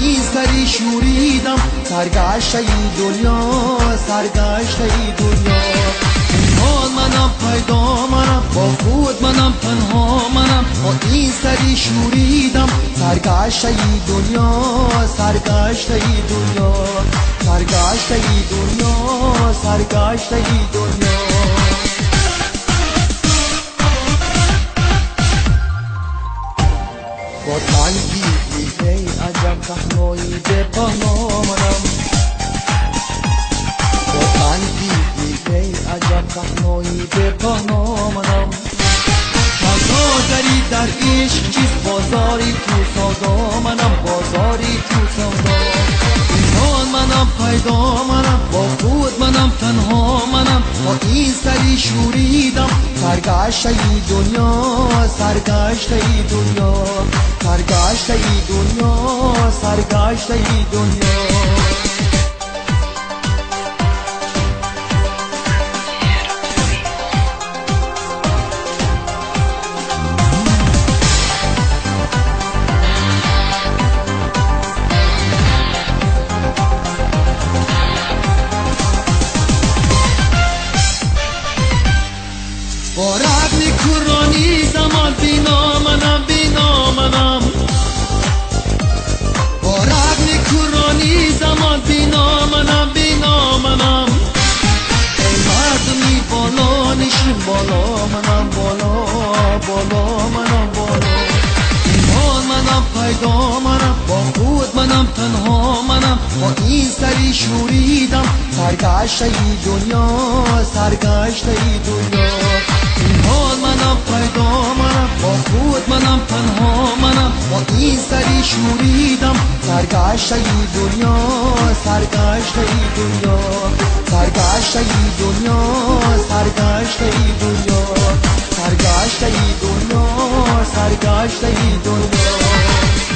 این سری شوریدم سرگشته ای دنیا سرگشته ای دنیا پنهان منم پیدا منم با خود منم تنها منم با این سری شوریدم سرگشته ای دنیا سرگشته ای دنیا سرگشته ای دنیا سرگشته ای دنیا با تنگی ای عجب تنهایی به پناه منم با تنگی ای عجب تنهایی به پناه منم سوداگری در عشق چیست بازاری تو سودا منم بازاری تو سودا پنهان منم پیدا منم با خود منم تنها منم با این سری شوریدم سرگشته ای دنیا سرگشته ای دنیا سرگشته ای دنیا سرگشته ای دنیا با رغم کورانی زمان بینا منم بینا منم با رغم کورانی زمان بینا منم بینا منم ای مردمی بالا نشین بالا منم بالا بالا منم بالا پنهان منم پیدا منم با خود منم تنها منم با این سری شوریدم سرگشته ای دنیا سرگشته ای دنیا پنهان منم پیدا منم با خود منم تنها منم با این سری شوریدم سرگشته ای دنیا سرگشته ای دنیا سرگشته ای دنیا سرگشته ای دنیا سرگشته ای دنیا سرگشته ای دنیا.